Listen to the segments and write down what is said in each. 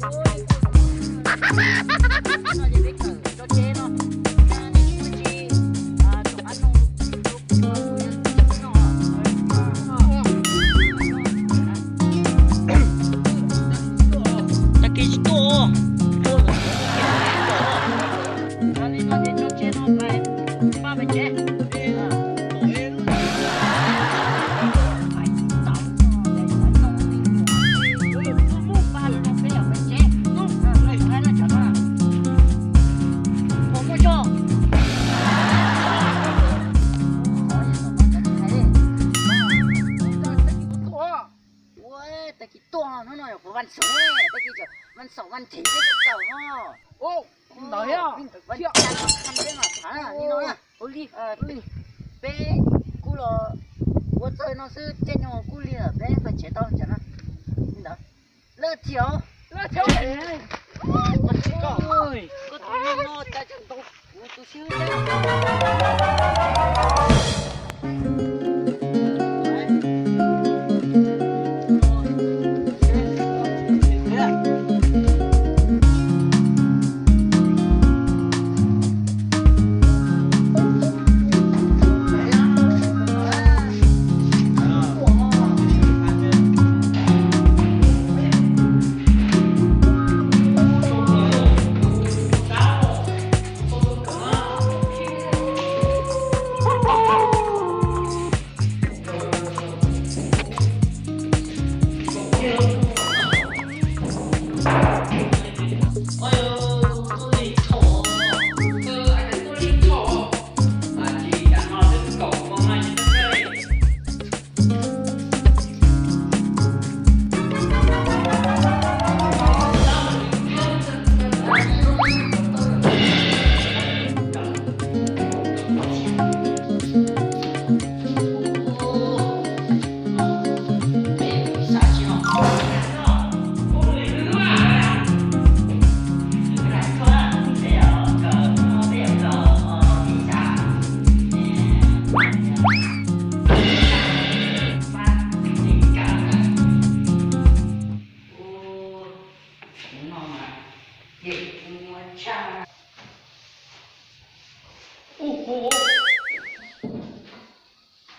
Tag kis tsis tuaj. Li no ces tso tseg no pais pab pem tsev. Ua, tag kis tuaj hnub no yog kuv vas xaum, tag kis vas xaum vas thev peb tsis tau no. Ntawd thiab, vas cas no kham peb mam tham li no na. Peb kuj los ua txawj no xwb, caij nyoog kuj lig lawm, peb pais tsev tau tsam no. Li ntawd, laj thiab, laj thiab. Koj tus neeg no cas tseem ntaus kuv tus xwb.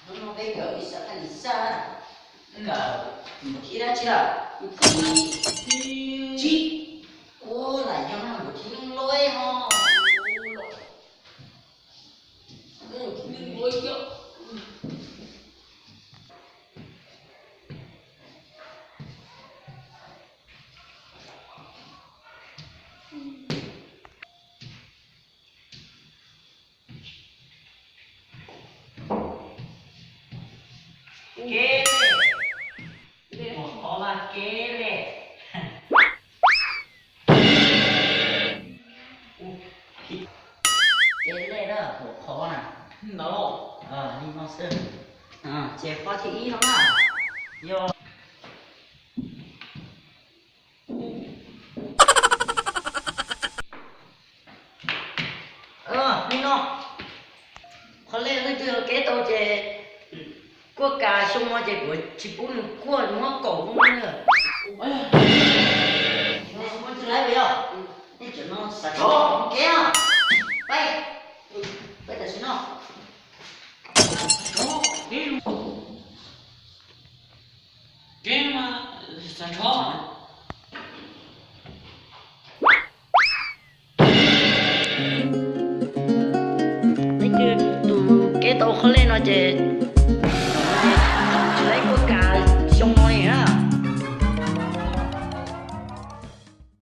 Hnub no peb kawm ib sab qhaj lis xaj, kawm npuv thib dab tsi lawm? Npuv thib tsib. Ua, lam yog no npuv thib loj ho. Kev lej, ua qhov mas kev lej. Kev lej na, ua qhov na. Li no xwb. Ces qhov thib ib no na, yog li no. Qhov lej leej twg kev tau ces kuaj kas xyoo no ces kuv tsis pub nws kuaj, muab kaum hnub na. Muab tsis laib yog, nej tseem no xav tsis